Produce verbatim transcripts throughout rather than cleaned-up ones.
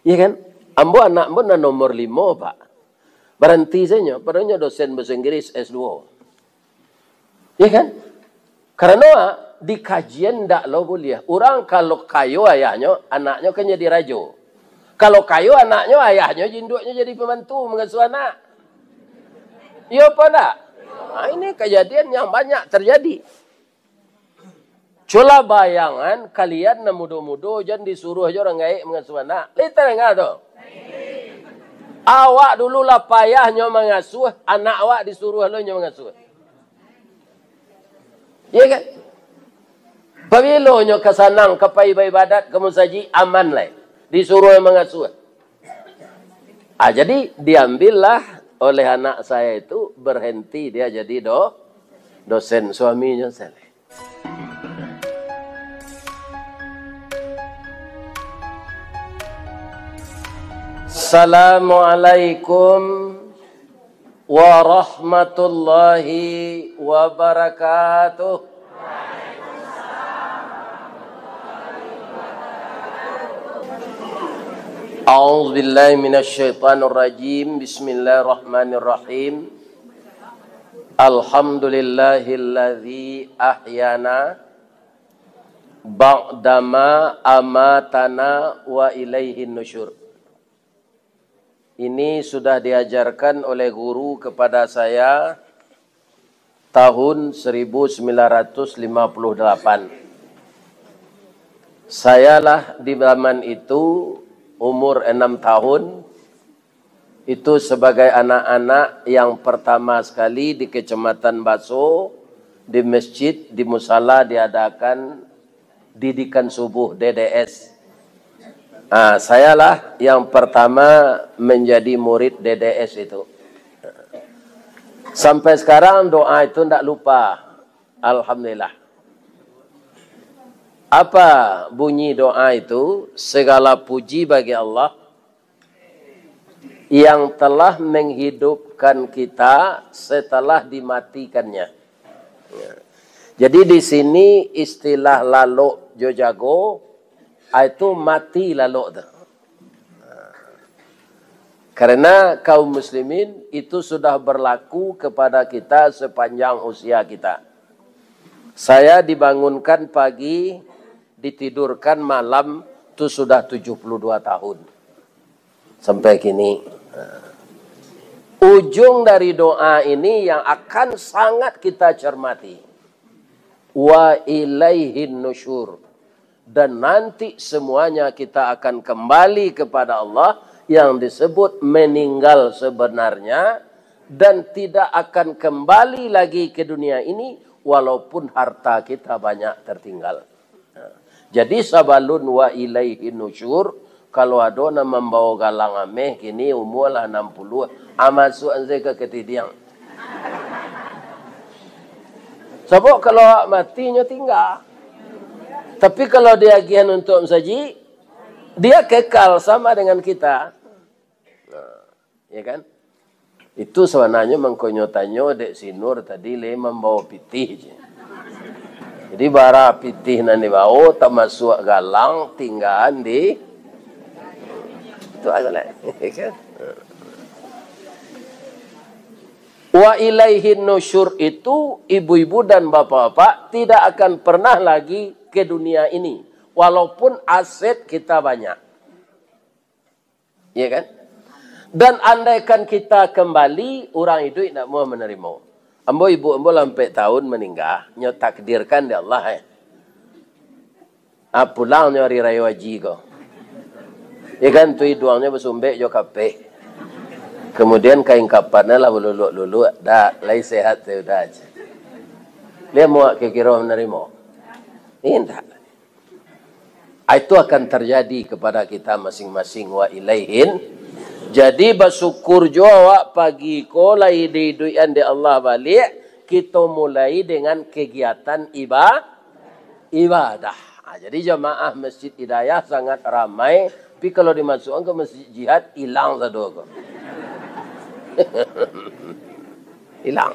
Iya kan? Ambo anak ambo nan nomor limo, Pak. Baranti sajo, padahal nyo dosen bahasa Inggris S dua. Iya kan? Karano di kajian ndak lo buliah. Urang kalau kayo ayahnyo, anaknyo kan jadi rajo. Kalau kayo anaknyo, ayahnyo induaknyo jadi pembantu mangasuh anak. Iyo apa ndak? Nah, ini kejadian yang banyak terjadi. Cubolah bayangan, kalian nan mudo-mudo, jan disuruah jo urang gaek mangasuh anak. Lai tadanga tu? Awak dulu lah payah nyo mangasuh, anak awak disuruah lo nyo mangasuh. Iya kan? Pabilo nyo ka sanang, ka pai baibadat, ka musajik, aman lai. Disuruah mangasuh. Ah, jadi diambillah oleh anak saya itu, berhenti dia jadi do-, dosen, suaminyo saleh. Assalamualaikum warahmatullahi wabarakatuh. A'udzubillahi minasyaitonirrajim. Bismillahirrahmanirrahim. Alhamdulillahilladzi ahyana ba'dama amatana wa ilaihin nusyur. Ini sudah diajarkan oleh guru kepada saya tahun seribu sembilan ratus lima puluh delapan. Sayalah di zaman itu umur enam tahun, itu sebagai anak-anak yang pertama sekali di Kecamatan Baso, di masjid, di musala diadakan didikan subuh, D D S. Ah, sayalah yang pertama menjadi murid D D S itu. Sampai sekarang doa itu ndak lupa. Alhamdulillah. Apa bunyi doa itu? Segala puji bagi Allah yang telah menghidupkan kita setelah dimatikannya. Ya. Jadi di sini istilah lalok jo jago, ah, itu mati lalok tu. Karena kaum muslimin itu sudah berlaku kepada kita sepanjang usia kita. Saya dibangunkan pagi, ditidurkan malam, tu sudah tujuh puluh dua tahun. Sampai kini. Ujung dari doa ini yang akan sangat kita cermati. Wa ilaihin nusyur. Dan nanti semuanya kita akan kembali kepada Allah yang disebut meninggal sebenarnya dan tidak akan kembali lagi ke dunia ini walaupun harta kita banyak tertinggal. Jadi sabalun wa ilaihin nusyur, kalau ado nan mambawo galang ameh, kini umua lah anam puluah, ah, masuak an sajo ka katidiang. Sabab kalau awak mati, nyo tingga. Tapi kalau diagiahan untuak musajik, dia kekal sama dengan kita. Nah, ya kan? Itu sabananyo mangkonyo tanyo dek si Nur tadi, lai mambawo pitih je. Jadi bara pitih nan dibawo, tamasuak galang, tinggaan di itu aja lah. Ya kan? Wa ilaihin nusyur itu, ibu-ibu dan bapak-bapak, tidak akan pernah lagi ke dunia ini, walaupun aset kita banyak. Iya kan? Dan andaikan kita kembali, urang iduik ndak muah manarimo. Ambo, ibu ambo lah ampek tahun maningga, nyo takdirkan dek Allah, eh. Ah, pulang nyo hari rayo haji ko. Iya kan, tu iduangnyo basumbek jo kapeh. Kemudian kain kapannyo lah baluluak-luluak, dak, lai sehat sudah aja. Dia muak kiro-kiro manarimo? Indak. Itu akan terjadi kepada kita masing-masing, wa ilaihin. Jadi, basyukur jo awak pagi ko lai diiduikan dek Allah baliak, kito mulai dengan kegiatan iba-, ibadah. Ha, jadi, jamaah Masjid Hidayah sangat ramai, tapi kalau dimasuakkan ke Masjid Jihad, hilang sado ko. Hilang.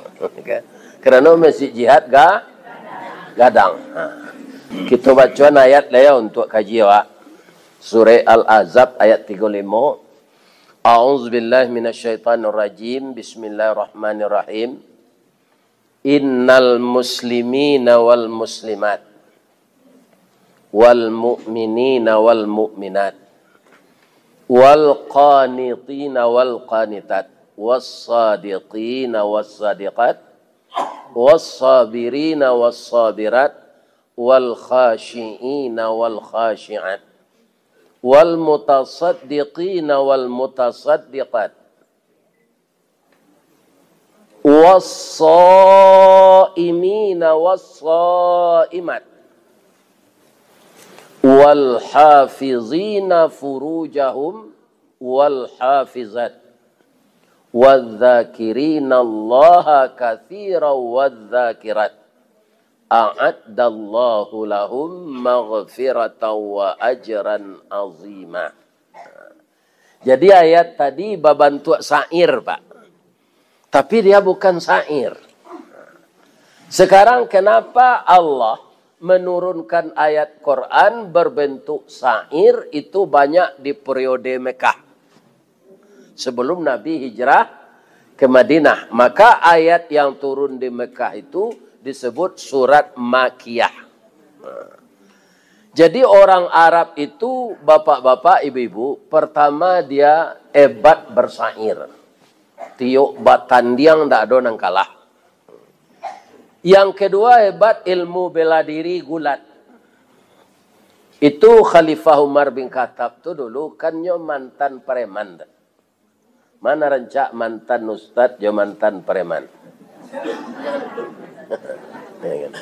Karano Masjid Jihad ga-, gadang. Ha. Kito bacoan ayat lah ya untuak kaji awak. Surah Al-Ahzab ayat tigo limo. A'udzubillahi minasyaitonirrajim. Bismillahirrahmanirrahim. Innal muslimina wal muslimat, wal mu'minina wal mu'minat, wal qanitina wal qanitat, was sadiqina was sadiqat, was sabirina was sabirat, wal khashi'ina wal khashi'at, wal mutasaddiqina wal mutasaddiqat, was shaimina was shaimat, wal hafizina furujahum wal hafizat, wadzakirinallaha katsiran wadzakirat, a'addallahu lahum maghfiratan wa ajran azima. Jadi ayat tadi babantuak syair, Pak. Tapi dia bukan syair. Sekarang kenapa Allah menurunkan ayat Quran berbentuk syair itu banyak di periode Mekah? Sebelum Nabi hijrah ke Madinah, maka ayat yang turun di Mekah itu disebut surat Makkiyah. Jadi orang Arab itu, bapak-bapak, ibu-ibu, pertama dia hebat bersyair. Tiok batandiang ndak ado nan kalah. Yang kedua hebat ilmu bela diri gulat. Itu Khalifah Umar bin Khattab tu dulu kan nyo mantan preman tu. Mana rancak mantan ustad jo mantan preman? Ya kan?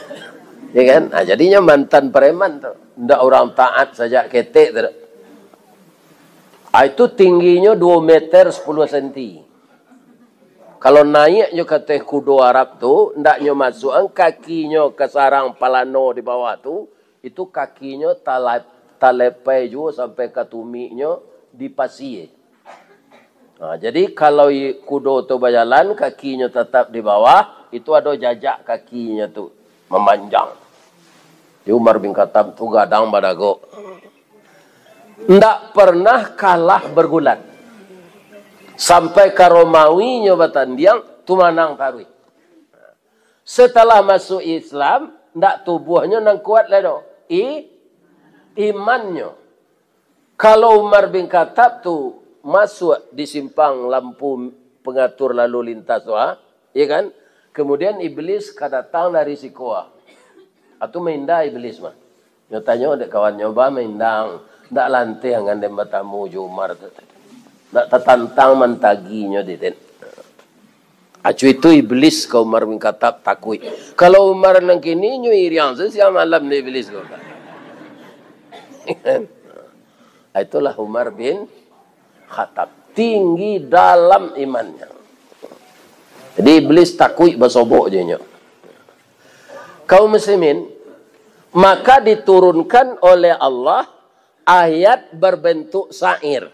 Ya kan? Ah, jadinyo mantan preman tu. Ndak urang taat sajak ketek tu. Ah, itu tingginyo duo meter sepuluh senti. Kalau naiak nyo ka ateh kudo Arab tu, ndak nyo masuakan kakinyo ka sarang palano di bawah tu, itu kakinyo tala-, talapai juo sampai ka tumiknyo di pasie. Ha, jadi kalau i-, kudo tu bajalan, kakinyo tatap di bawah, itu ado jajak kakinyo tu mamanjang. Di Umar bin Khattab tu gadang badagok. Ndak pernah kalah bergulat. Sampai ka Romawi nyo batandiang, tu manang taruih. Setelah masuk Islam, ndak tubuahnyo nan kuat lai doh. I-, imannyo. Kalau Umar bin Khattab tu masuak di simpang lampu pengatur lalu lintas tu, ha? Ya kan? Kemudian Iblis ka datang dari siko, ha. Atu maindah Iblis mah. Nyo tanyo dek kawannyo, "Ba, maindang, ndak lanteh angan den batamu jo Umar tu. Ndak tatantang mantaginyo di den." Acu itu Iblis ka Umar bin Khattab takuik. Kalau Umar nan kini nyo iriang se siang malam dek Iblis ko. Itulah Umar bin Khattab. Tinggi dalam imannya. Jadi Iblis takuik basobok je nyo. Kaum muslimin, maka diturunkan oleh Allah ayat berbentuk syair.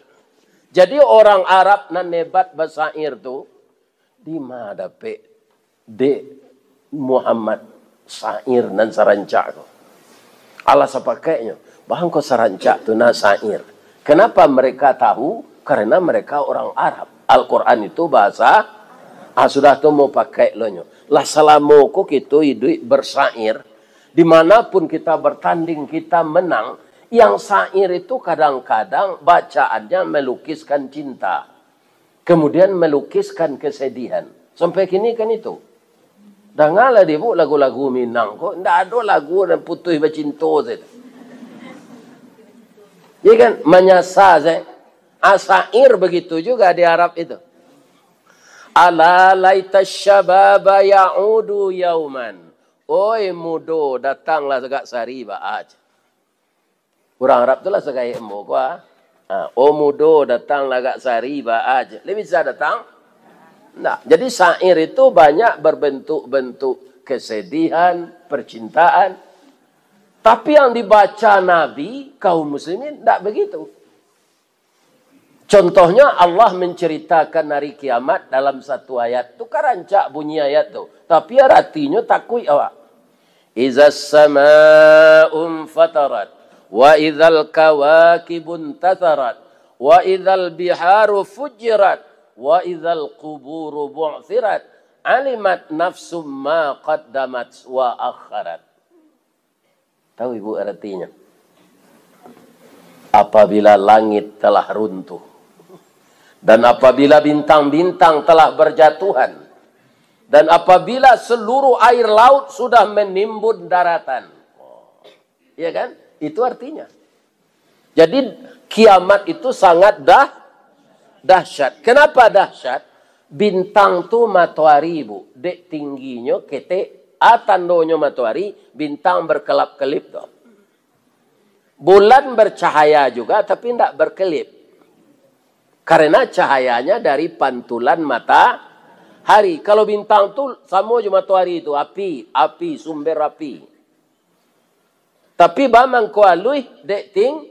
Jadi orang Arab nan hebat basyair tu, di ma dapek dek Muhammad syair nan sarancak ko? Alah sapakaiknyo, bangko sarancak tu nah syair. Kenapa mereka tahu? Karena mereka orang Arab. Al-Quran itu bahasa, ah, sudah tu mau pakai lo nyo. Lah salamo ko kito iduik bersyair, di mana pun kita bertanding, kita menang, yang syair itu kadang-kadang bacaannya melukiskan cinta, kemudian melukiskan kesedihan. Sampai kini kan itu. Dangalah di bu lagu-lagu Minang ko, ndak ado lagu nan putuih bacinto sajo. Ya kan? Manyasa sajo. Ah, syair begitu juga di Arab itu. "Ala laita syababa ya'udu yauman." Oi mudo, datanglah sagak sari baa. Urang Arab tu lah sagaek ambo ko, ah. Ha, "Oh mudo, datanglah agak sari baa." Lai bisa datang? Ndak. Jadi syair itu banyak berbentuk-bentuk kesedihan, percintaan. Tapi yang dibaca Nabi, kaum muslimin, ndak begitu. Contohnya, Allah menceritakan hari kiamat dalam satu ayat. Tu kan rancak bunyi ayat tu. Tapi aratinyo takuik awak. "Izas sama'u fatarat, Wa idzal kawakibun tatharat, wa idzal biharu fujirat, wa idzal quburu bu'thirat, alimat nafsum ma qaddamat wa akharat. Tahu ibu artinya? Apabila langit telah runtuh, dan apabila bintang-bintang telah berjatuhan, dan apabila seluruh air laut sudah menimbun daratan. Ya kan? Itu artinya. Jadi, kiamat itu sangat dah, dahsyat. Kenapa dahsyat? Bintang tu matoari, Bu. Dek tingginyo ketek, a tandonyo matoari, bintang berkelap-kelip tu. Bulan bercahaya juga, tapi ndak berkelip. Karena cahayanya dari pantulan matahari. Kalau bintang tu samo jo matoari tu, api, api, sumber api. Tapi ba mangko aluih, dek ting,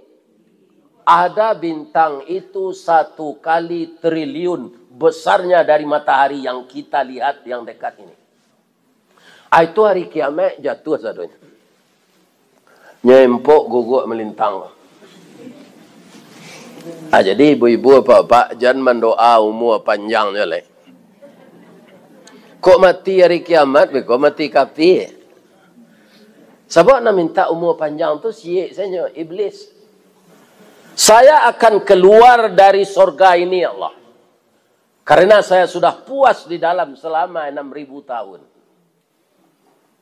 ada bintang itu satu kali triliun besarnya dari matahari yang kita lihat yang dekat ini. Ah, itu hari kiamat jatuh sadonyo. Nyempok guguk melintang. Ah, jadi ibu-ibu, bapak-bapak, jan mandoa umua panjang nyo lai. Kok mati hari kiamat, beko mati kapi. Sabab nan minta umua panjang tu siek sajo, iblis. "Saya akan keluar dari sorga ini, ya Allah. Karena saya sudah puas di dalam selama enam ribu tahun.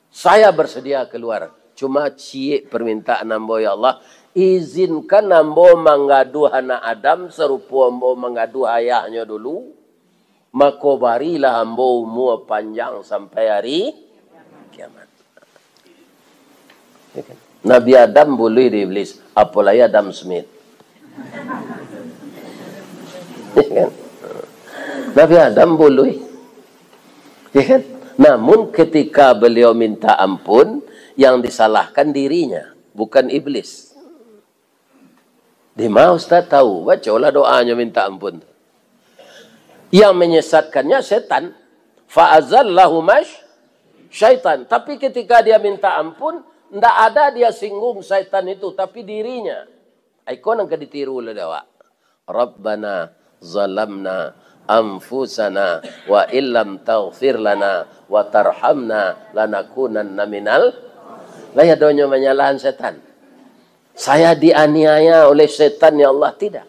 Saya bersedia keluar. Cuma ciek permintaan ambo, ya Allah. Izinkan ambo manggaduah anak Adam sarupo ambo manggaduah ayahnyo dulu. Mako barilah ambo umua panjang sampai hari kiamat." Ya kan? Nabi Adam buluih di iblis, apolai Adam Smith. Ya kan? Nabi Adam buluih. Ya kan? Namun ketika beliau minta ampun, yang disalahkan dirinya, bukan iblis. Di ma Ustaz tahu? Bacolah doanyo minta ampun tu. Yang menyesatkannya setan. Fa azallahuma syaitan. Tapi ketika dia minta ampun, ndak ada dia singgung setan itu, tapi dirinya. Iko nan ka ditiru lah dek awak. "Rabbana zalamna anfusana wa illam taghfir lana wa tarhamna lanakunanna minal." Lah ya donyo manyalahan setan. "Saya dianiaya oleh setan, ya Allah." Tidak.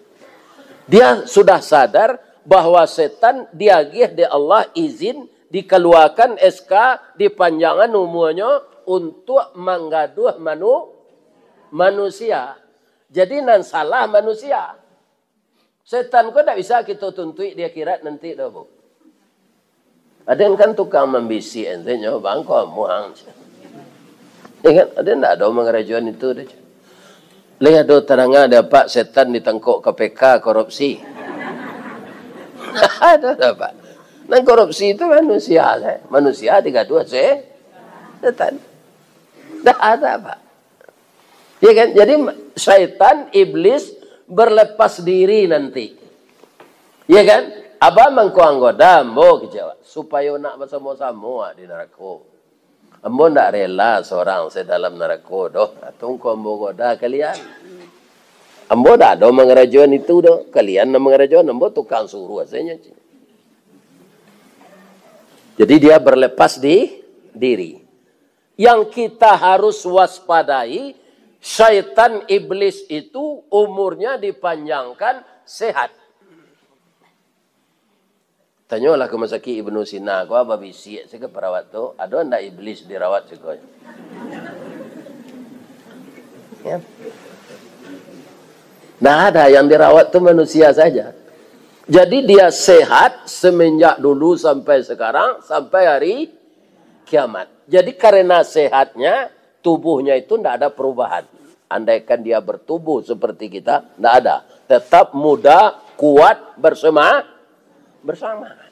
Dia sudah sadar bahwa setan diagih dek Allah izin, dikaluakan S K, dipanjangan umurnya untuk manggaduah manu-, manusia. Jadi nan salah manusia. Setan ko ndak bisa kito tuntuik di akhirat nanti doh, Bu. Aden kan tukang mambisiak ente nyo, bangko muang. Ya kan? Aden ndak ado mangarajoan itu doh. Leh ado tadanga dek apak setan ditangkok K P K korupsi. Ado, ado, Pak. Nan korupsi itu manusia, leh. Manusia digaduah se-, setan. Ndak ada, Pak. Ya kan? Jadi, syaitan, iblis, berlepas diri nanti. Ya kan? Abah mangko anggoda ambo kecewa, supayo nak basamo-samo di narako. Ambo ndak rela sorang se dalam narako doh. Atau ngko ambo goda kalian. Ambo ndak ado mangarajoan itu doh. Kalian nan mangarajoan, ambo tukang suruah sajo. Jadi dia berlepas di diri. Yang kita harus waspadai, syaitan iblis itu umurnya dipanjangkan sehat. Tanyolah ka Masakik Ibnu Sina, ko babisiak se ka perawat tu, "Ado ndak iblis dirawat siko?" Ya. Ndak ada, yang dirawat tu manusia saja. Jadi dia sehat semenjak dulu sampai sekarang, sampai hari kiamat. Jadi karena sehatnya, tubuhnya itu ndak ada perubahan. Andaikan dia bertubuh seperti kita, ndak ada. Tetap muda, kuat, bersema-, bersemangat.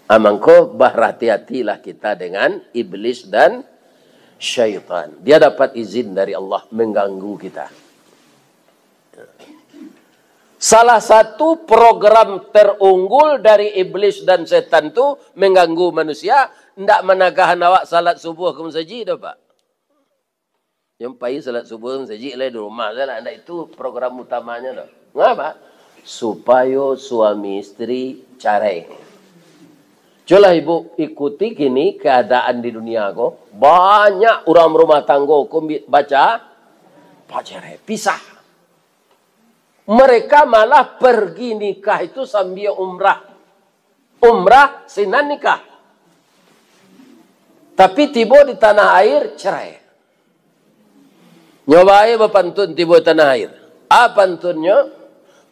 Ah, mangko berhati-hatilah kita dengan iblis dan syaitan. Dia dapat izin dari Allah mengganggu kita. Salah satu program terunggul dari iblis dan setan tu mengganggu manusia, ndak managahan awak salat subuh ka masajid doh, Pak. Yang pai salat subuh masajik lai di rumah sajo lah. Ndak itu program utamanya doh. Ngapa? Supayo suami istri carai. Cubolah ibu ikuti kini keadaan di dunia ko. Banyak urang barumah tanggo ko bi-, baca, bacarai, pisah. Mereka malah pergi nikah itu sambia umrah. Umrah sinan nikah. Tapi tibo di tanah air, cerai. Nyo bae bapantun tibo tanah air. A pantunnyo,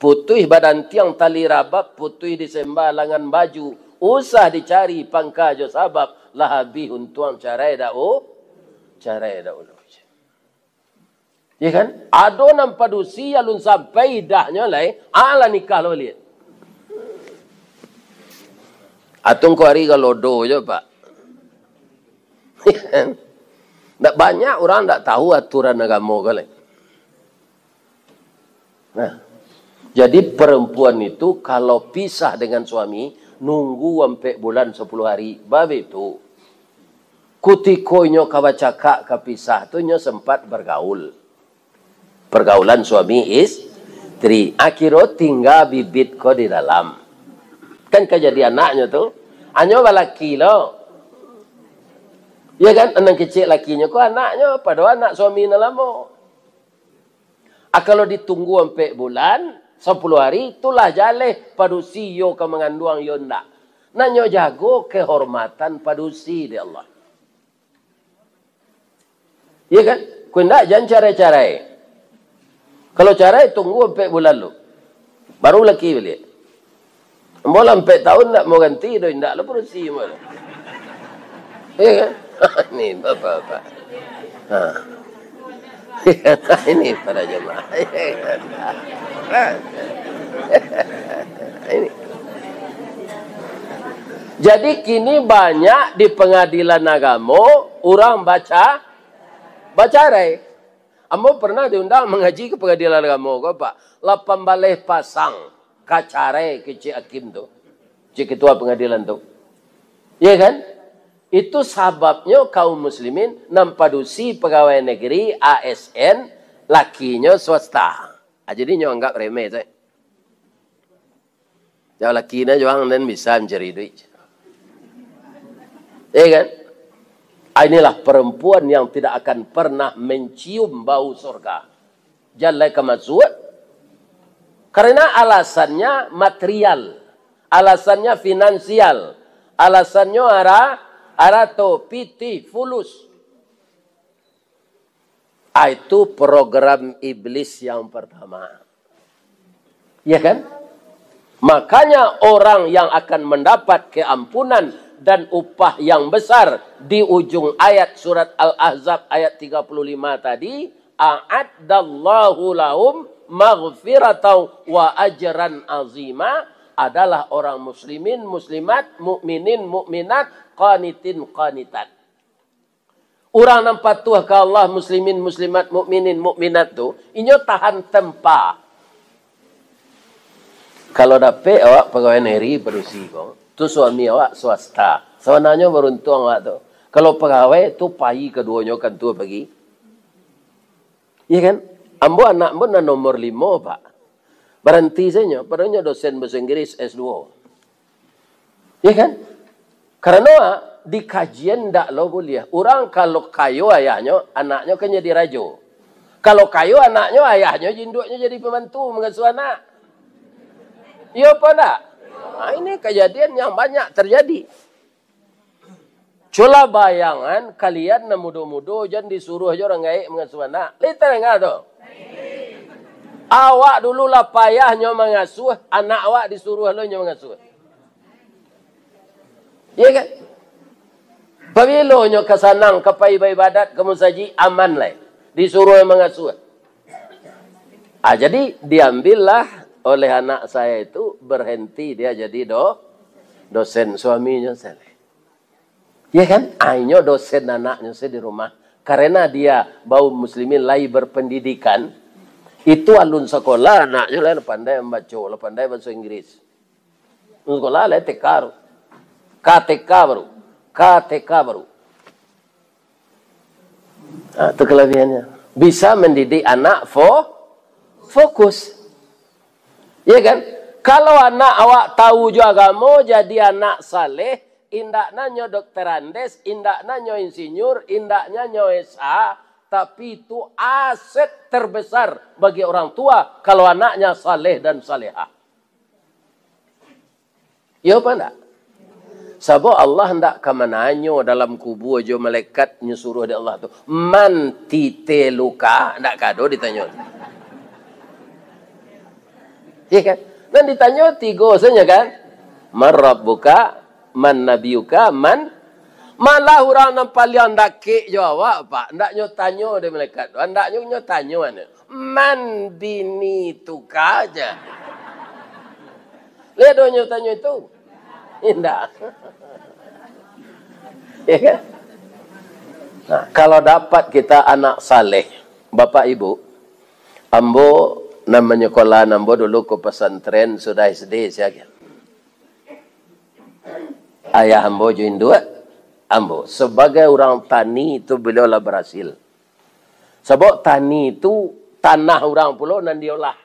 putuih badantiang tali rabab, putuih disemba langan baju, usah dicari pangka jo sabab, lah abih untuang carai dak u-, carai dak ulu. Ya kan? Ado nan padusi alun sampai idahnyo lai, alah nikah lo baliak. Atau engkau ari galodo jo, Pak. Ndak banyak urang ndak tahu aturan agamo ko lai. Nah, jadi perempuan itu kalau pisah dengan suami, nunggu ampek bulan sapuluh hari, babe tu. Kutiko inyo ka bacakak, ka pisah tu, inyo sempat bergaul. Pergaulan suami istri. Akiro tingga bibit ko di dalam. Kan ka jadi anaknyo tu. Anyo balaki lo. Ya kan? Anak kecil lakinyo ko anaknyo, padahal anak suami nan lamo. Ah, kalau ditunggu ampek bulan, sapuluh hari, itulah jaleh padusi iyo ka manganduang iyo ndak. Nak nyo jago kehormatan padusi dek Allah. Iya kan? Kok indak, jan carai-carai. Kalau carai, tunggu ampek bulan lu. Baru laki baliak. Ambo lah ampek tahun ndak mau ganti doh, indak lah padusi ambo. Iya kan? Ini bapak-bapak. Ha. Ini para jemaah. Ini. Jadi kini banyak di pengadilan agamo urang baca-, bacarai. Ambo pernah diundang mangaji ka pangadilan agamo ko, Pak. Lapan baleh pasang ka carai kecek hakim tu. Cek ketua pangadilan tu. Iya kan? Itu sababnyo kaum muslimin nan padusi pagawai negeri, A S N, lakinyo swasta. Ah, jadi nyo anggap remeh tu. Jauh laki nah juang dan bisa mancari duit. Iya kan? Ah, inilah perempuan yang tidak akan pernah mencium bau surga. Jan lai ka masuak. Karena alasannya material, alasannya finansial, alasannya ara-, arato, pitih, fulus. Ah, itu program iblis yang pertama. Ya kan? Makanya orang yang akan mendapat keampunan dan upah yang besar di ujung ayat surat Al-Ahzab ayat tiga puluh lima tadi, "A'addallahu lahum maghfiratan wa ajran azima," adalah orang muslimin, muslimat, mukminin, mukminat, qanitin, qanitat. Urang nan patuah ka Allah, muslimin, muslimat, mukminin, mukminat tu, inyo tahan tempa. Kalau dapek awak pagawai negeri padusi ko, tu suami awak swasta. Sabananyo baruntuang awak tu. Kalau pagawai tu pai kaduonyo kantua pagi. Iya kan? Ambo anak ambo nan nomor limo, Pak. Baranti sajo, padahal nyo dosen bahasa Inggris S dua. Iya kan? Karano, ah, di kajian ndak lo buliah. Urang kalau kayo ayahnyo, anaknyo kan jadi rajo. Kalau kayo anaknyo, ayahnyo jo induaknyo jadi pembantu mangasuh anak. Iyo apo ndak? Ah, ini kejadian yang banyak terjadi. Cubolah bayangan, kalian nan mudo-mudo, jan disuruah jo urang gaek mangasuah anak. Lai tadanga tu? Awak dulu lah payah nyo mangasuah, anak awak disuruah lo nyo mangasuah. Iya kan? Pabilo nyo ka sanang, ka pai baibadat, ka musajik, aman lai. Disuruah mangasuah. Ah, jadi, diambillah oleh anak saya itu, berhenti dia jadi do-, dosen, suaminyo saleh. Ya kan? Ah, inyo dosen anaknyo se di rumah. Karena dia kaum muslimin lai berpendidikan, itu alun sakolah anaknyo lah pandai mambaco, lah pandai bahasa Inggris. Sakolah lah T K tu. K T K baru. K T K baru. Ah, tu kelebihannyo. Bisa mendidik anak fo-, fokus. Ya kan? Kalau anak awak tahu jo agamo, jadi anak saleh, indaknyo dokter Andes, indaknyo insinyur, indaknyo S A, tapi itu aset terbesar bagi orang tua kalau anaknya saleh dan salehah. Iyo apa ndak? Sabab Allah ndak ka mananyo dalam kubua jo malaikat nyo suruah dek Allah tu, "Man titeh luka?" Ndak ka do ditanyo. Iya kan? Nan ditanyo tigo sajo kan? "Man rabbuka, man nabiyuka, man." Malah urang nan paliang dakek jo awak, Pak, ndak nyo tanyo dek malaikat tu. Andaknyo nyo tanyo anu, "Man bini tuka?" aja. Lihat do nyo tanyo itu. Indak. Ya kan? Nah, kalau dapat kita anak saleh, Bapak Ibu, ambo nan manyekolah ambo dulu ke pesantren sudah S D saja. Ayah ambo jo induak ambo, sebagai urang tani tu beliau lah berhasil. Sabab tani tu tanah urang pulo nan diolah.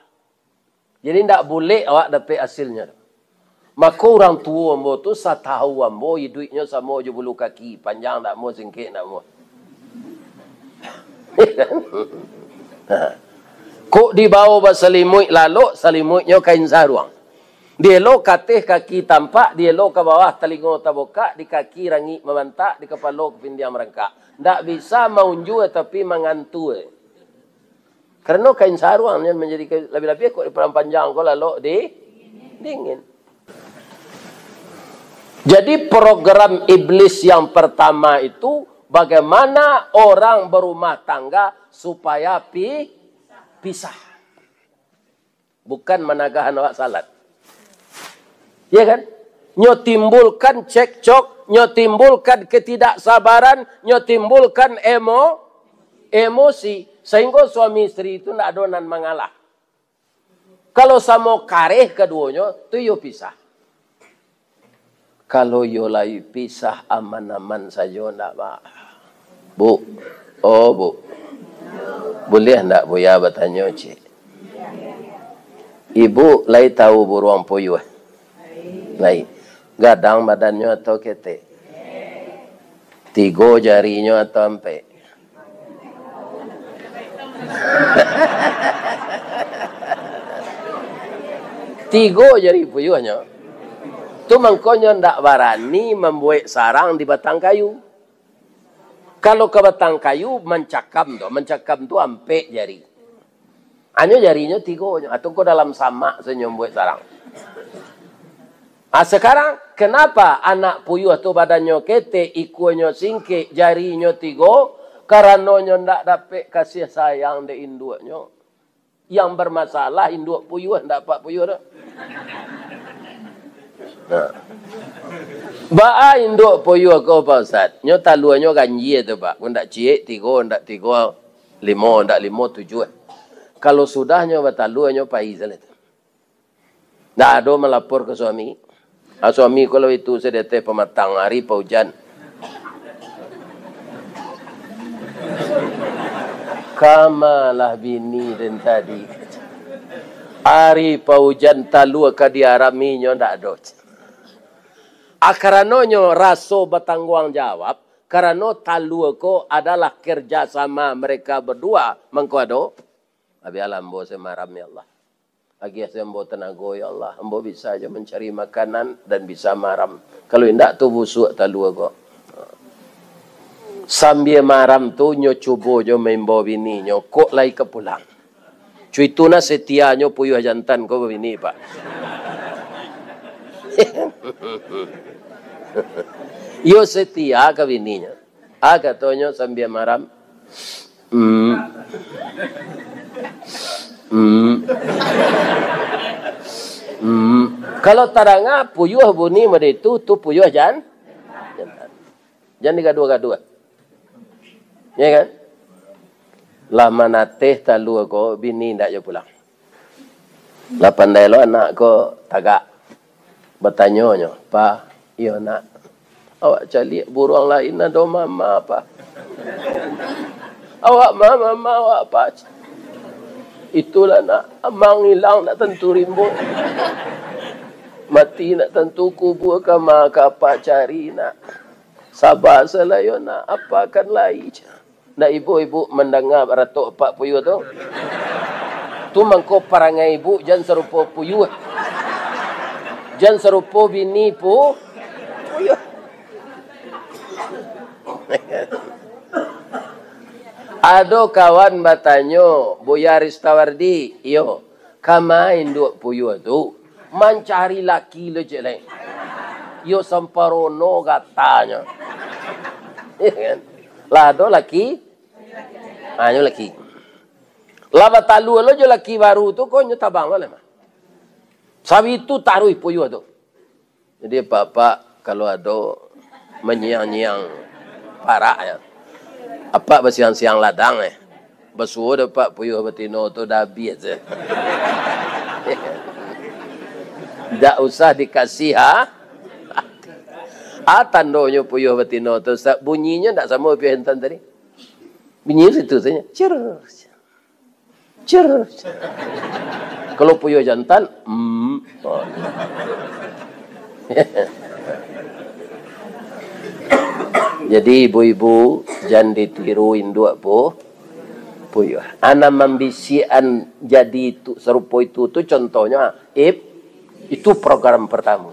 Jadi, ndak bulek awak dapek hasilnyo. Mako, urang tuo ambo tu, satahu ambo, iduiknyo samo jo bulu kaki, panjang ndak amuah, singkek ndak amuah. Kok dibao basalimuik lalok, salimuiknyo kain saruang. Dielo ka ateh kaki tampak, dielo ka bawah talingo tabukak, di kaki rangik mamantak, di kapalo kapindiang marangkak. Ndak bisa maunjua tapi mangantua. Karano kain saruang nan manjadi ka-, labiah-labiah kok dipalang panjang ko lalok di dingin. Jadi program iblis yang pertama itu, bagaimana orang berumah tangga supaya pi-, pisah. Bukan managahan awak salat. Ya kan? Nyo timbulkan cekcok, nyo timbulkan ketidaksabaran, nyo timbulkan emo-, emosi, sehingga suami isteri itu ndak ado nan mangalah. Kalau samo kareh kaduonyo, tu iyo pisah. Kalau iyo lai pisah aman-aman sajo ndak, Pak? Bu, oh, Bu, buliah ndak Buya batanyo, cik? Ibu lai tahu buruang puyuah? Lai. Gadang badannyo atau ketek? Tigo jarinyo atau ampek? Tigo jari puyuahnyo. Tu mangkonyo ndak barani mambuek sarang di batang kayu. Kalau ka batang kayu, mancakam tu. Mancakam tu ampek jari. Hanyo jarinyo tigo nyo. Atau ko dalam samak sajo mambuek sarang. Ah, sekarang, kenapa anak puyuah tu badannyo ketek, ikuanyo singkek, jarinyo tigo? Karano nyo ndak dapek kasih sayang dek induaknyo. Yang bermasalah induak puyuah, ndak apak puyuah tu. Nah. Baa induak puyuah ko, Pak Ustaz? Nyo taluanyo ganjia tu, Pak. Ko ndak ciek, tigo, ndak tigo, limo, ndak limo, tujuah. Kalau sudah nyo batalua, nyo pai salah tu. Ndak ado malapor ka suami. Ah, suami ko lah itu sadeteh pamatang ari paujan. Kamalah bini den tadi. Ari paujan talua ka diaraminyo ndak ado. Ah, karanonyo raso batangguang jawab, karano talua ko adalah kerjasama mereka berdua, mangko ado. Abialah ambo semaram, ya Allah. Agiah se ambo tanago, ya Allah. Ambo bisa jo mancari makanan dan bisa maram. Kalau indak tu busuak talua ko. Sambia maram tu nyo cubo jo maimbau bininyo, kok lai ka pulang. Cu itu nah setianyo puyuah jantan ko babini, Pak. Iyo setia ka bininyo. Ah, katonyo sambia maram. Hmm. Hmm. Hmm. Kalau tadanga puyuah bunyi mode itu, tu puyuah jan-, jantan. Jan digaduah-gaduah. Ya kan? Lah manateh talua ko, bini ndak jo pulang. Lah pandai lo anak ko tagak. Batanyo nyo, "Pa, iyo nak, awak caliak buruang lain ado mama, Pa?" Awak ma, mama, awak apa? Itulah nak, amang ilang nak tantu rimbo. Mati nak tantu kubua, kama ka apak cari nak. Saba salah yo nak, apa kan lai. Nak ibu-ibu mandanga ratok apak puyuah tu. Tu mangko parangai ibu jan sarupo puyuah. Jan sarupo bini pu-, puyuah. Ado kawan batanyo, "Buya Ristawardi," iyo, "kama induak puyuah tu?" "Mancari laki lo, cek lai." "Iyo, samparono gatanyo." Lah ado laki? Ah, nyo laki. Lah batalua lo jo laki baru tu, ko nyo tabang lo lah mah. Sabitu taruih puyuah tu. Jadi, apak-apak, kalau ado manyiang-nyiang parak, ya, apak basiang-siang ladang, eh. Basuo dek apak puyuah batino tu dah abih, eh. Ndak usah dikasih, ha? Ah, tandonyo puyuah batino tu, Ustaz, bunyinyo ndak samo puyuah jantan tadi. Bunyi situ saja. Cer. Cer. Kalau puyuah jantan, hmm. Oh. Jadi, ibu-ibu, jan ditiru induak pu-, puyuah. Anak mambisiakan jadi tu, sarupo itu tu, contohnya, ip, itu program pertama.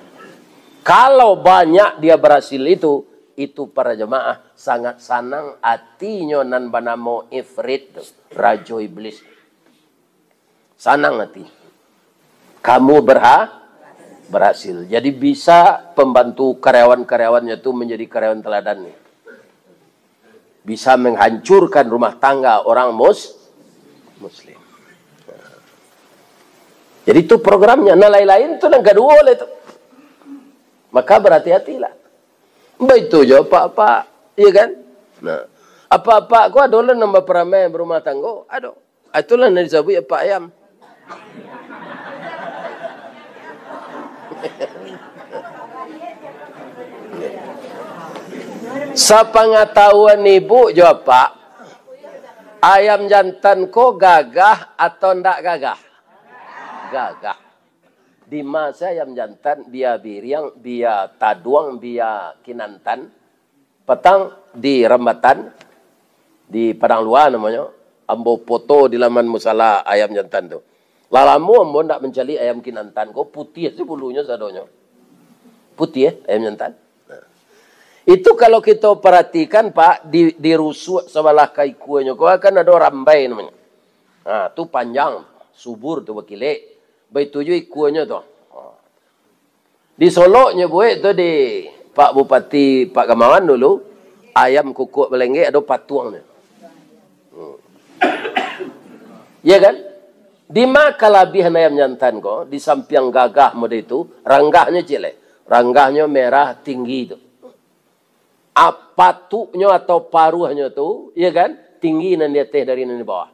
Kalau banyak dia berhasil itu, itu para jemaah sangat sanang atinyo nan banamo Ifrit tu, Rajo Iblis. Sanang ati. Kamu berha-, berhasil. Jadi bisa pembantu karyawan-karyawannya tu menjadi karyawan teladan ni. Bisa menghancurkan rumah tangga orang mus-, muslim. Jadi tu programnya. Nah, lain-lain tu nan kaduo lah tu. Maka berhati-hatilah. Baitu jo apak-apak, iya kan? Nah, apak-apak ko ado lah nan baparamai barumah tanggo, ado. Ah, itulah nan disabuik apak ayam. Sapangatahuan ibu jo apak, ayam jantan ko gagah atau ndak gagah? Gagah. Di ma se ayam jantan, bia biriang, bia taduang, bia kinantan, patang di Rambatan, di Padang Lua namonyo, ambo poto di laman musala ayam jantan tu. Lah lamo ambo ndak mancaliak ayam kinantan ko, putiah se bulunyo sadonyo. Putiah, eh, ayam jantan. Nah. Itu kalau kito paratikan, Pak, di, di rusuak sabalah ka ikuanyo ko kan ado rambai namonyo. Ha, tu panjang, subur tu bakilek. Baitu jo ikuanyo tu. Ha. Di Solok nyo buek tu di Pak Bupati, Pak Gamawan dulu, ayam kukuak balenggek ado patuangnyo. Hmm. Iya kan? Di ma kalabiahan ayam jantan ko, di sampiang gagah model itu, ranggahnyo ciek lai. Ranggahnyo merah tinggi tu. Ah, patuknyo atau paruahnyo tu, iya kan? Tinggi nan di ateh dari nan di bawah.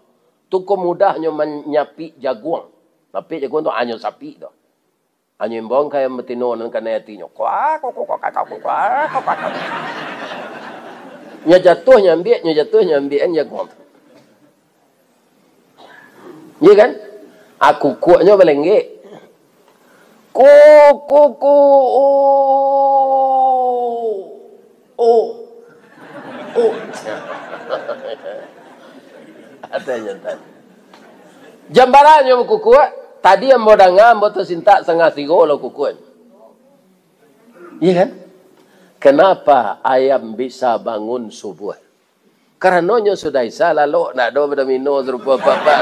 Tu ko mudahnyo manyapik jaguang. Sapik jaguang tu anyo sapik tu. Anyo imbau ka ayam batino nan kanai atinyo. Kuak, kuak, kuak, kuak, kuak, kuak, kuak, kuak, kuak. Nyo jatuah nyo ambiak, nyo jatuah nyo ambiak, kan, jaguang tu. Iya kan? Ah, kukuaknyo balenggek. Ku, ku, ku, u, u, u. Ado jantan. Jam bara nyo bakukuak, tadi ambo danga, ambo tasintak sangah tigo lah kukuak. Iya kan? Kenapa ayam bisa bangun subuh? Karano nyo sudah Isya, lalok ndak ado badomino sarupo apak-apak.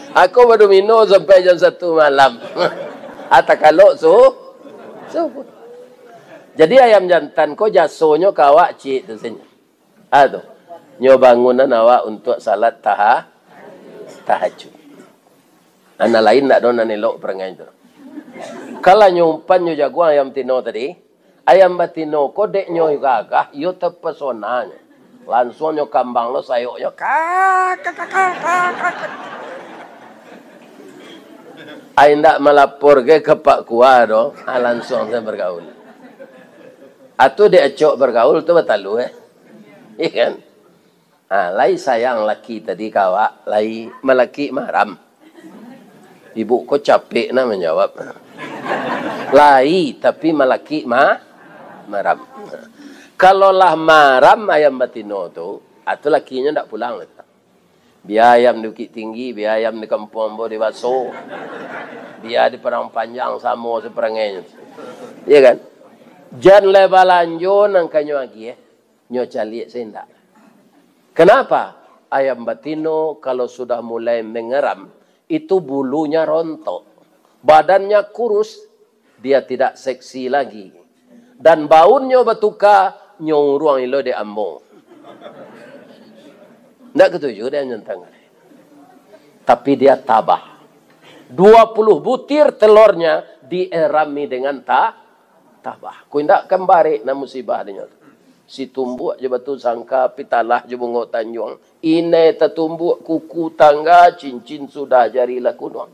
Ako badomino sampai jam satu malam. Ah, takalok su-, subuh. Jadi ayam jantan ko jasonyo ka awak ciek tu sajo. Ah, tu. Nyo bangunan awak untuak salat taha-, tahajud. Nan lain ndak ado nan elok parangai tu. Kalau nyo umpan nyo jaguang ayam batino tadi, ayam batino ko dek nyo gagah, iyo tapesona nyo. Lansuang nyo kambang lo sayoknyo, kak, kak, kak, kak, kak, kak. Ai ndak malapor ge ka Pak Kua do, ah, lansuang sajo bagaul. Atau diacok bergaul tu batalua, eh? Iya kan? Ha, lai sayang laki tadi ka awak, lai malakik maram. Ibu ko capek nah manjawab. Lai, tapi malakik ma-, maram. Kalau lah maram ayam batino tu, atau lakinyo ndak pulang lah. Bia ayam di Bukittinggi, bia ayam di kampuang ambo di Baso, bia di Padang Panjang, samo saparangainyo. Iya kan? Jan lai balanjo nan ka nyo agiah, nyo caliak se indak. Kenapa? Ayam batino kalau sudah mulai mengeram, itu bulunya rontok, badannya kurus, dia tidak seksi lagi. Dan baunnyo batuka, nyo uruang ilo dek ambo. Ndak katuju dek jantan. Tapi dia tabah. Dua puluh butir telurnya dierami dengan ta-, tabah. Ko indak kan barek nan musibah dinyo. Situmbuak jo batu sangka, pitalah jo bungo tanjuang. Inai tatumbuak kuku tangga, cincin sudah jari lah kunuang.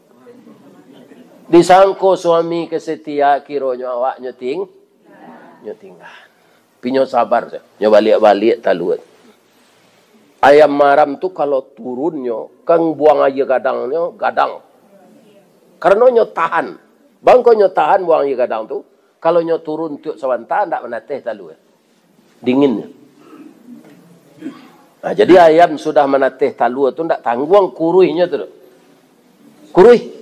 Disangko suami ka setia, kironyo awaknyo ting-, nyo tingga. Tapi nyo sabar se, nyo baliak-baliak talua. Ayam maram tu kalau turunnyo, kan buang aia gadangnyo, gadang. Karano nyo tahan. Bangko nyo tahan buang aia gadang tu, kalau nyo turun tiok sabanta, ndak manateh talua. Dinginnyo. Nah, jadi ayam sudah manateh talua tu ndak tangguang kuruihnyo tu. Kuruih.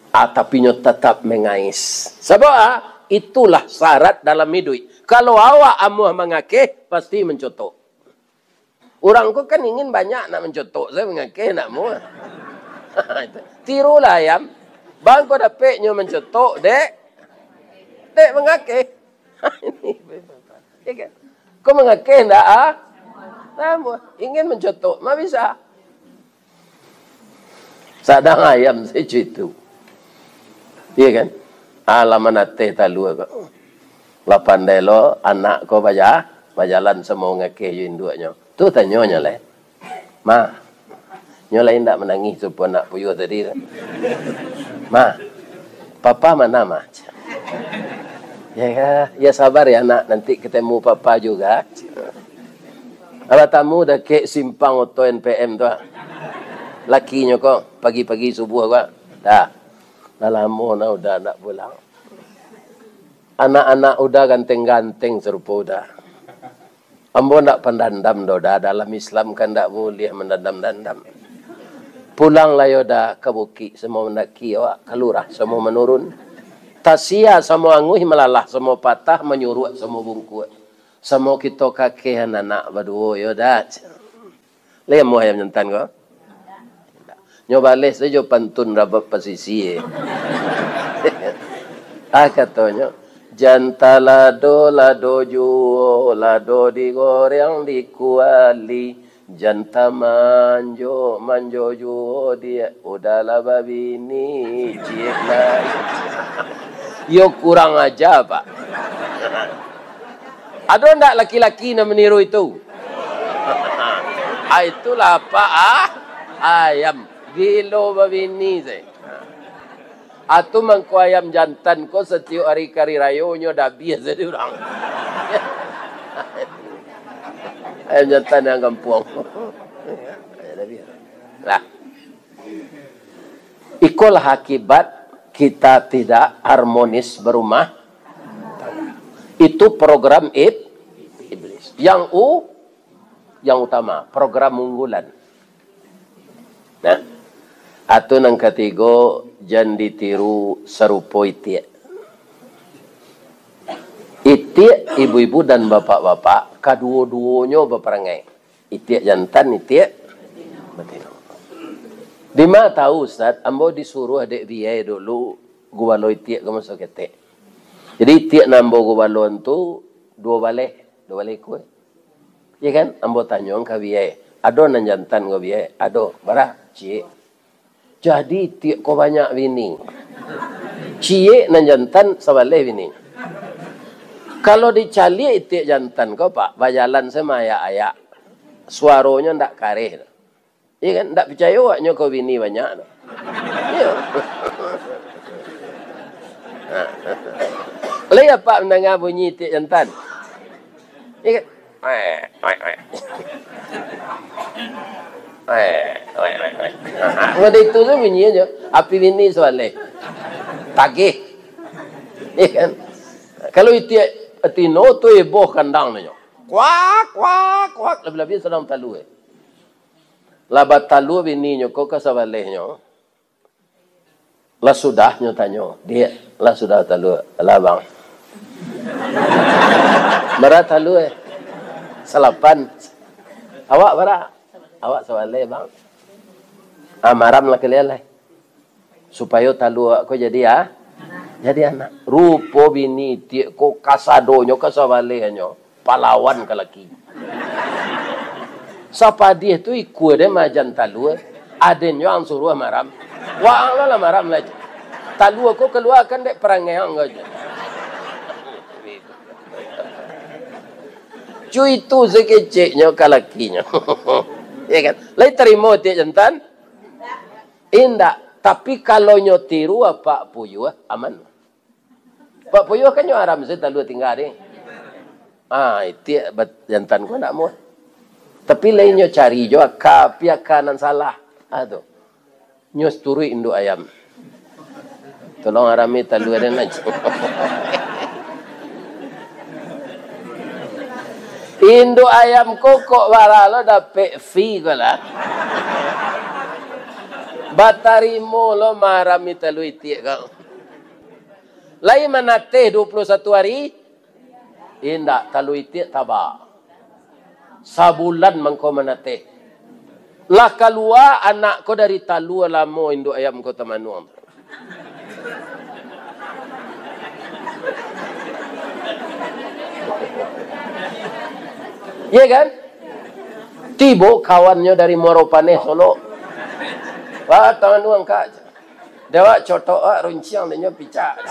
Ah, tapi nyo tatap mangais. Sabab, ah, itulah syarat dalam iduik. Kalau awak amuah mangakeh, pasti mancotok. Urang ko kan ingin banyak nak mancotok, sajo mangakeh nak amuah. Tirulah ayam. Bangko dapek nyo mancotok, dek. Dek mangakeh. Iya kan? Ko mangakeh ndak, ah? Ndak amuah. Ingin mancotok, ma bisa. Sadang ayam sajo itu. Iya kan? Alah manateh talua ko. Lah pandai lo anak ko baja-, bajalan samo ngakeh jo induaknyo. Tu tanyonyo lai. "Ma, nyo lai indak manangih sarupo anak puyuah tadi tu? Ma, papa mana, Ma?" "Ya, ya, ya sabar ya, Nak, nanti ketemu papa juga." Abah tamu dakek simpang oto N P M tu, ah. Lakinyo ko, pagi-pagi subuah ko, ah. Dah. Lah lamo nah Uda ndak pulang. Anak-anak Uda ganteng-ganteng sarupo Uda. Ambo ndak pandandam doh, Uda. Dalam Islam kan ndak buliah mandandam-dandam. Pulanglah yo Uda ka bukik samo mandaki awak, ka lurah samo manurun. Tasia samo anguih, malalah samo patah, manyuruak samo bungkuak. Samo kito kakeh anak baduo yo, Da. Lai amuah ayam jantan ko? Nyo baleh sajo pantun rabab pasisia. Ah, katonyo, "Jan talado, lado juo, lado digoreng di kuali. Jan tamanjo, manjo juo, diak, Uda lah babini, ciek lai." Yo kurang aja, Pak. Ado ndak laki-laki nan maniru itu? Ah, itulah apak, ah, ayam. Gilo babini se. Atu mangko ayam jantan ko satiok ari ka ari rayo nyo dabiah se di urang. Ayam jantan nan kampuang. Lah. Ikolah akibat kita tidak harmonis berumah tangga. Itu program ib-, iblis. Yang u-, yang utama, program unggulan. Nah, atu nan katigo, jan ditiru sarupo itiak. Itiak, ibu-ibu dan bapak-bapak, kaduo-duonyo baparangai. Itiak jantan, itiak batino. Dima tahu, Ustaz, ambo disuruah dek biyai dulu gubalo itiak ko maso ketek. Jadi, itiak nan ambo gubalo tu duo baleh, duo baleh ikua. Iya kan? Ambo tanyo ka biyai, "Ado nan jantan ko, biyai?" "Ado." "Bara?" "Ciek." Jadi, itiak ko banyak bini. Ciek nan jantan sabaleh bini. Kalau dicaliak itiak jantan ko, Pak, bajalan se maayak-ayak. Suaronyo ndak kareh. Iya kan? Ndak picayo awaknyo ko bini banyak tu. Iya. Lai apak mandanga bunyi itiak jantan? Iya kan? Eh, eh, eh. Eh, eh, eh, eh. Model itu tu bunyi aja. Api bini Sabaleh. Tagih. Iya kan? Kalau itiak tino tu heboh kandang tu nyo. Kuak, kuak, kuak. Labiah-labiah sadang talua, eh. Lah batalua bininyo ko ka sabalehnyo. Lah sudah nyo tanyo, "Diak, lah sudah talua?" "Lah, Bang." "Bara talua, eh?" "Salapan." "Awak bara?" "Awak sabaleh, Bang." "Ah, maram lah kalian lah, supayo talua awak ko jadi, ah, jadi anak." Rupo bini itiak ko kasadonyo, kasabalehnyo, palawan ka laki. Sapadiah tu ikua deh majan talua, adennyo ang suruah maram. Waang lah, lah maram lah. Talua ko kaluakan dek parangai ang ko aja. Cu itu sakeceknyo ka lakinyo. Ya kan? Lai tarimo tiak jantan? Indak. Tapi kalau nyo tiru apak puyuah, aman. Pak puyuah kan nyo haram se talua tingga deh. Ah, itiak bat-, jantan ko ndak muah. Tapi lai nyo cari jo aka, api aka nan salah. Ah, tu. Nyo turuik induak ayam. Tolong harami talua den aja. Induak ayam kokok bara lo dapek fee ko lah. Batarimo lo maharami talua itiak ko. Lai manateh dua puluh satu ari? Indak, talua itiak taba. Sabulan mangko manateh. Lah kalua anak ko dari talua lamo induak ayam ko tamanuang. Iya kan? Tibo kawannyo dari Muaro Paneh, Solok. Wah, tamanuang, Kak. Dek awak cotok awak runciang, dek nyo picak.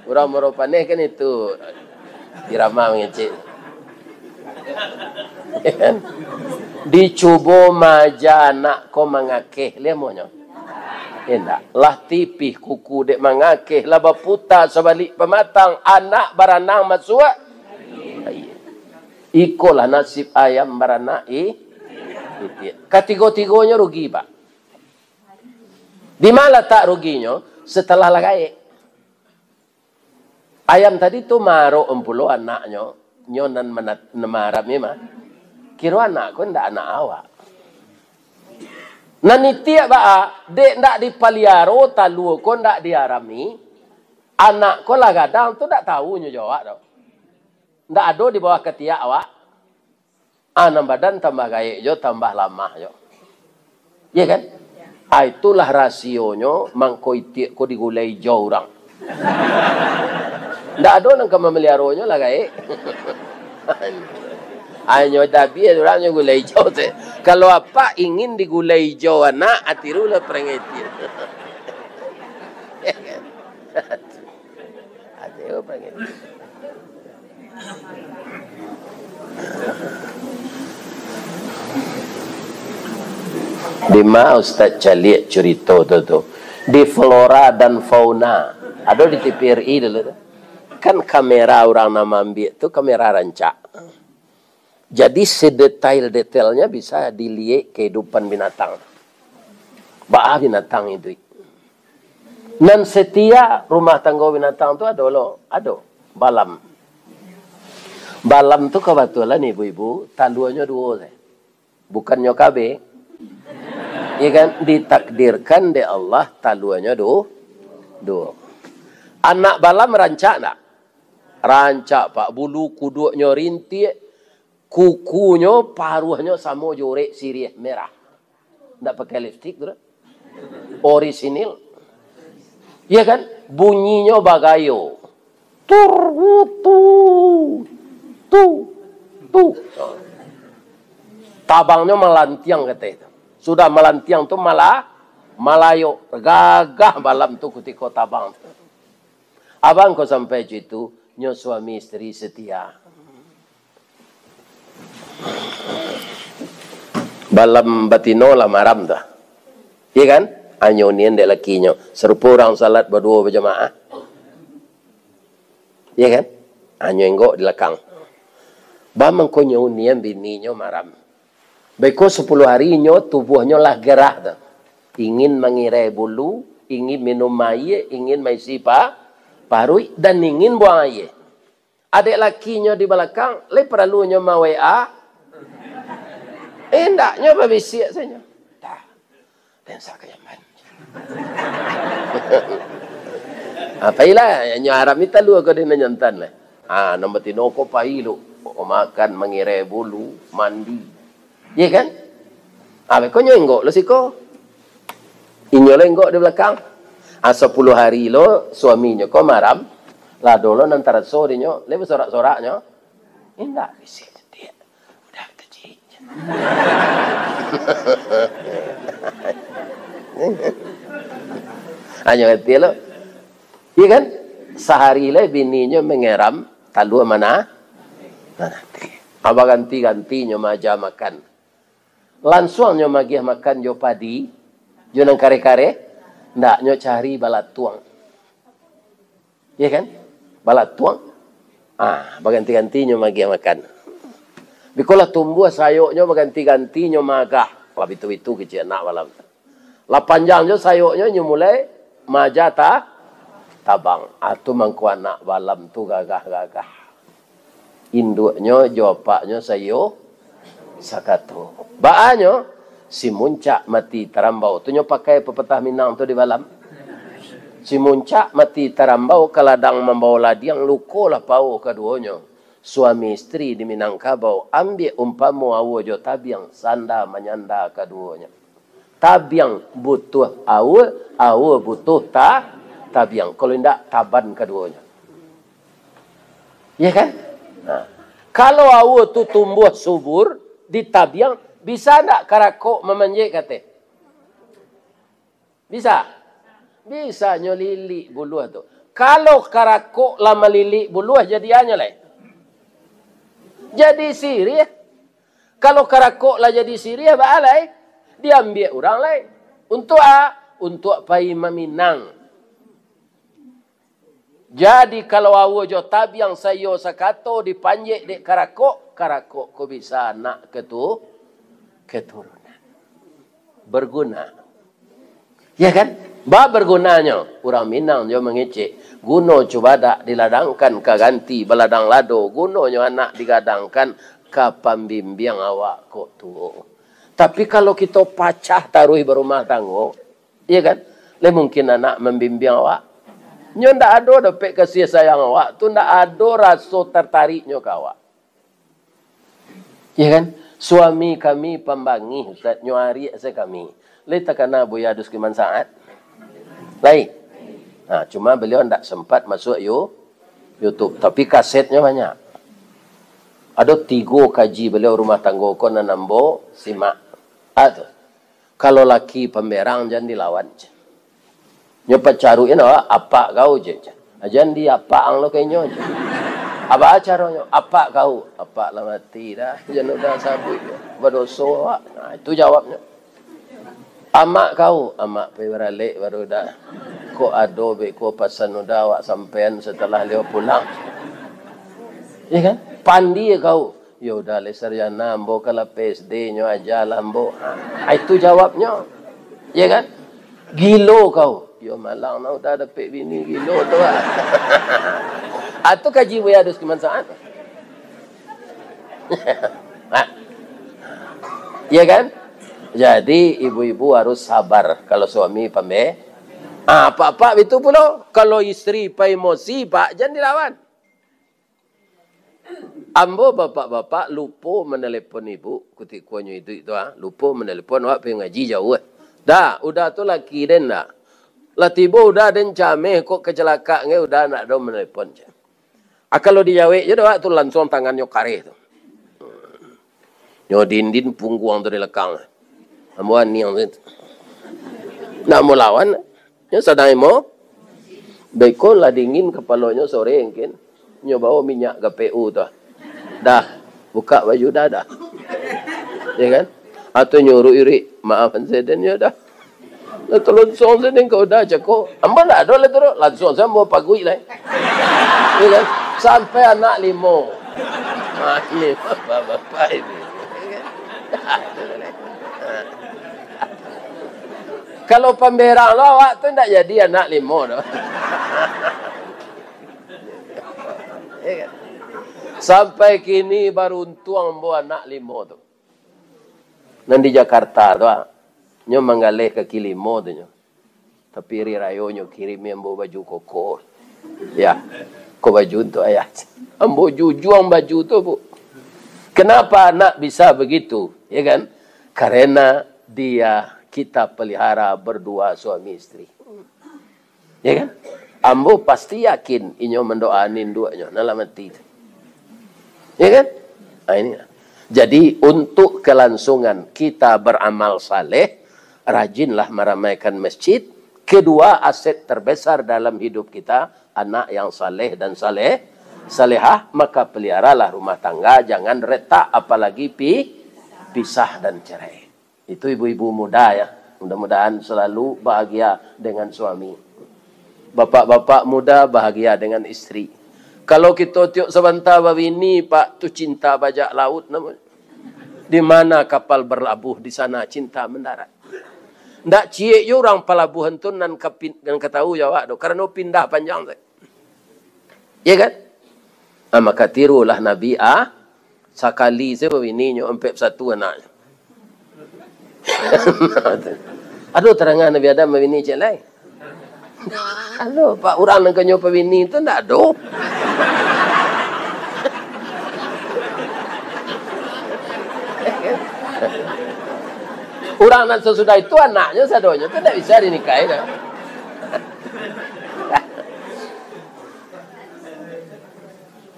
Urang Muaro Paneh kan itu irama mangecek. Dicubo maaja anak ko mangakeh, liamonyo. Indak. Lah tipih kuku dek mangakeh, lah baputa sabalik pamatang, anak baranang masuak aia. Ikolah nasib ayam baranak i-, itiak. Katigo-tigonyo rugi, Pak. Di ma latak ruginyo? Setelah lah gaek. Ayam tadi tu maarok pulo anaknyo, nyo nan manat-, nan maarap ni mah. Kiro anak ko ndak anak awak. Nan itiak baa, dek ndak dipaliaro, talua ko ndak diarami, anak ko lah gadang tu ndak tahu nyo jo awak doh. Ndak ado di bawah katiak awak. Ah, nan badan tambah gaek jo, tambah lamah jo. Iya kan? Ah, itulah rasionyo mangko itiak ko digulai ijau urang. Ndak ado nan ka mamaliaronyo lah gaek. Hanyo dabiah urang nyo gulai ijau tu. Kalau apak ingin digulai ijau anak, atirulah parangai itiak. Iya kan? Atiru parangai itiak. Di ma Ustaz caliak curito tu, tu? Di Flora dan Fauna. Ado di T V R I dulu tu. Kan kamera urang nan maambiak tu kamera rancak. Jadi, sedetail-detailnya bisa diliek kehidupan binatang. Baa binatang iduik. Nan setia rumah tanggo binatang tu ado lo, ado. Balam. Balam tu kabatulan ibu-ibu, taluanyo duo se. Bukannyo kabeh. Iya kan? Ditakdirkan dek Allah taluanyo du-, duo. Anak balam rancak ndak? Rancak, Pak. Bulu kuduaknyo rintiak, kukunyo, paruahnyo samo jo urek siriah merah. Ndak pakai lipstik tu doh. Orisinil. Iya kan? Bunyinyo bagayo. Tur, tu, tu, tu. Tabangnyo malantiang kateh tu. Sudah malantiang tu mala-, malayo. Gagah balam tu kutiko tabang tu. Abang ko sampai cuitu, nyo suami isteri setia. Balam batino lah maram tu. Iya kan? Anyo nian dek lakinyo. Sarupo urang salat baduo bajamaah. Iya kan? Ha, nyo enggok di lakang. Ba mangko nyo unian bininyo maram. Beko sapuluah hari nyo tubuahnyo lah gerah tu. Ingin mangirai bulu, ingin minum aia, ingin maisi pa-, paruik, dan ingin buang aia. Adek lakinyo di balakang, lai paralunyo ma-W A. Indaknyo babisiak sajo. Dah. Lensa ka jamban. Apo ilah, nyo aram ni talua ko di nan jantan lah. Ha, nan batino ko pai lu. Makan, mangirai bulu, mandi. Iya kan? Ha, beko nyo enggok lo siko. Inyo lo enggok di balakang. Ha, sapuluah hari lo suaminyo ko maram. Lado lo nan taraso dinyo, lai basorak-soraknyo. Indak, bisiak saketek. Udah, tajik. Hanyo kecek lo. Iya kan? Sahari lai bininyo mangeram, talua mana? Mananti. Baganti-gantinyo maaja makan. Lansuang nyo magiah makan jo padi, jo nan kareh-kareh, ndak nyo cari balatuang. Iya kan? Balatuang. Ah, baganti-gantinyo magiah makan. Biko lah tumbuah sayoknyo baganti-gantinyo maagah. Lah bitu-bitu kecek anak balam. Lah panjang jo sayoknyo, nyo mulai maaja ta-, tabang. Ah, tu mangko anak balam tu gagah-gagah. Induaknyo jo apaknyo saiyo sakato. Baanyo, si muncak mati tarambau. Tu nyo pakai papatah Minang tu di balam. Si muncak mati tarambau, ka ladang mambao ladiang, lukolah paoh kaduonyo. Suami istri di Minangkabau, ambiak umpamo aua jo tabiang, sanda manyanda kaduonyo. Tabiang butuah aua, aua butuah ta-, tabiang. Kalau indak, taban kaduonyo. Ya kan? Nah, kalau aua tu tumbuah subur di tabiang, bisa ndak karakok mamanjek kateh? Bisa? Bisa nyo lilik buluah tu. Kalau karakok lah malilik buluah, jadi a nyo lai? Jadi siriah. Kalau karakok lah jadi siriah, baa lai? Diambiak urang lai. Untuak a? Untuak pai maminang. Jadi, kalau aua jo tabiang saiyo sakato dipanjek dek karakok, karakok ko bisa anak ketu-, keturunan. Berguna. Ya kan? Ba bergunanyo, urang Minang jo mangecek, guno cubadak diladangkan ka ganti baladang lado, gunonyo anak digadangkan ka pambimbiang awak kok tuo. Tapi, kalau kito pacah taruih barumah tanggo, iya kan? Lai mungkin anak mambimbiang awak. Nyo ndak ado dapek kasih sayang awak tu, ndak ado raso tartariknyo ka awak. Iya kan? Suami kami pambangih, Ustaz, nyo ariak se kami. Lai takana Buya Duski Mansaat? Lai. Nah, cuma beliau ndak sempat masuk You-, YouTube, tapi kasetnyo banyak. Ado tigo kaji beliau rumah tanggo ko nan ambo simak. Ah, tu. Kalau laki pamberang, jan dilawan, ceh. Nyo pacaruik nyo, "Apak kau," ceh. "Jan di apak ang lo ka inyo," ceh. "Apo caronyo?" "Apak kau." "Apak lah mati dah, jan udah sabuik, badoso awak." Nah, itu jawabnyo. "Amak kau." "Amak pai baralek baru dah. Kok ado beko pasan udah awak sampaian setelah liau pulang." Iya kan? "Pandie kau." "Ya udah lai sarjana, ambo kan lah P S D nyo aja lah ambo." Ah, itu jawabnyo. Ya kan? "Gilo kau." "Yo malang nah udah dapek bini gilo tu ah." Ah, tu kaji Buya Duski Mansaat. Ah. Ya kan? Jadi, ibu-ibu harus sabar kalau suami pambe-, ah, apak-apak bitu pulo. Kalau istri paimosi, Pak, jan dilawan. Ambo, bapak-bapak, lupo manelepon ibu kutikonyo iduik tu, ah. Lupo manelepon, awak pai ngaji jauah. Dah, udah tu laki den dah. Lah tibo udah den cameh, kok kacalakak ngai, udah ndak ado manelepon, ceh. Ah, kalau dijawek je dah, awak tu lansuang tangannyo kareh tu. Nyo dindin pungguang tu di lekang. Ambo aniang tu. Nak mau lawan, nyo sadang imo. Beko lah dingin kapalonyo sore mungkin. Nyo bawa minyak K P U tu. Dah, buka baju dah, dah. Ya kan? Atau nyo uruik-uruik, "Maaf, Anseden, yo dah." Lah, tolong song sini kau dah, cako. Ambo ndak ado lah tu, lansuang saja ambo paguik lah. Ya kan? Sampai anak limo. Mati bapak-bapak ini. Kalau pamberang lo, awak tu ndak jadi anak limo tu. Ya kan? Sampai kini baruntuang ambo anak limo tu. Nan di Jakarta tu, ah. Nyo manggaleh kaki limo tu nyo. Tapi ari rayo nyo kirimi ambo baju koko. Ya, ko baju untuk ayah. Ambo jujuang baju tu, Bu. Kenapa anak bisa begitu? Ya kan? Karena dia kita pelihara berdua suami istri. Ya kan? Ambo pasti yakin inyo mandoaan induaknyo, nan lah mati tu. Ya kan? Ah, ini. Jadi, untuk kelangsungan kita beramal saleh, rajinlah meramaikan masjid. Kedua, aset terbesar dalam hidup kita, anak yang saleh dan saleh, salehah, maka peliharalah rumah tangga, jangan retak, apalagi pi-, pisah dan cerai. Itu ibu-ibu muda, ya. Mudah-mudahan selalu bahagia dengan suami. Bapak-bapak muda bahagia dengan istri. Kalau kito tiok sabanta babini, Pak, tu cinta bajak laut namonyo. Di mana kapal berlabuh, di sana cinta mendarat. Ndak ciek jo urang palabuahan tu nan ka pin-, nan ka tahu jo awak tu, karano pindah panjang tu. Ya kan? Ah, maka tirulah Nabi, ah, sakali sajo babini nyo ampek satu anaknyo. Ado tarangan Nabi Adam babini ciek lai? Ado, Pak, urang nan kanyo babini tu ndak ado. Urang nan sasudah itu anaknyo sadonyo tu ndak bisa dinikahi doh.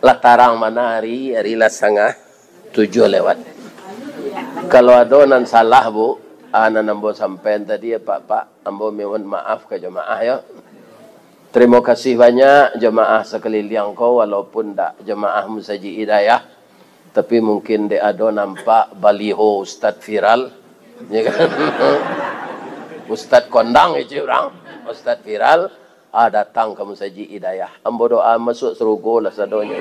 Lah tarang bana ari, ari lah satangah tujuah lewat. Kalau ado nan salah, Bu, ah, nan ambo sampaian tadi, ya, Pak, Pak, ambo mohon maaf ka jamaah, ya. Tarimo kasih banyak jamaah sakaliliang ko, walaupun ndak jamaah Musajik Hidayah, tapi mungkin dek ado nampak baliho ustad viral, ya kan? Ustad kondang itu urang, ustad viral, ah, datang ka Musajik Hidayah. Ambo doa masuak sarugo lah sadonyo.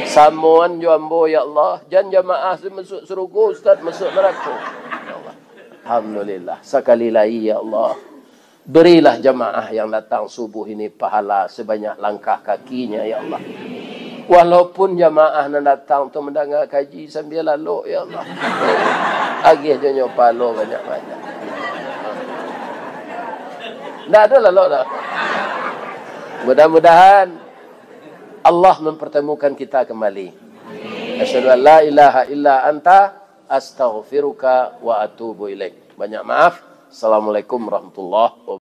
Samoan jo ambo, ya Allah. Jan jamaah tu masuak sarugo, ustad masuak narako. Ya Allah. Alhamdulillah. Sakali lai, ya Allah. Berilah jamaah yang datang subuh ini pahala sebanyak langkah kakinya, ya Allah. Walaupun jamaah nan datang tu mandanga kaji sambia lalok, ya Allah. Agiah jo nyo pahalo banyak-banyak. Ndak ado lalok doh. Mudah-mudahan Allah mempertemukan kita kembali. Asyhadu an la ilaha illa anta, astaghfiruka wa atubu ilaik. Banyak maaf. Assalamualaikum warahmatullahi wabarakatuh.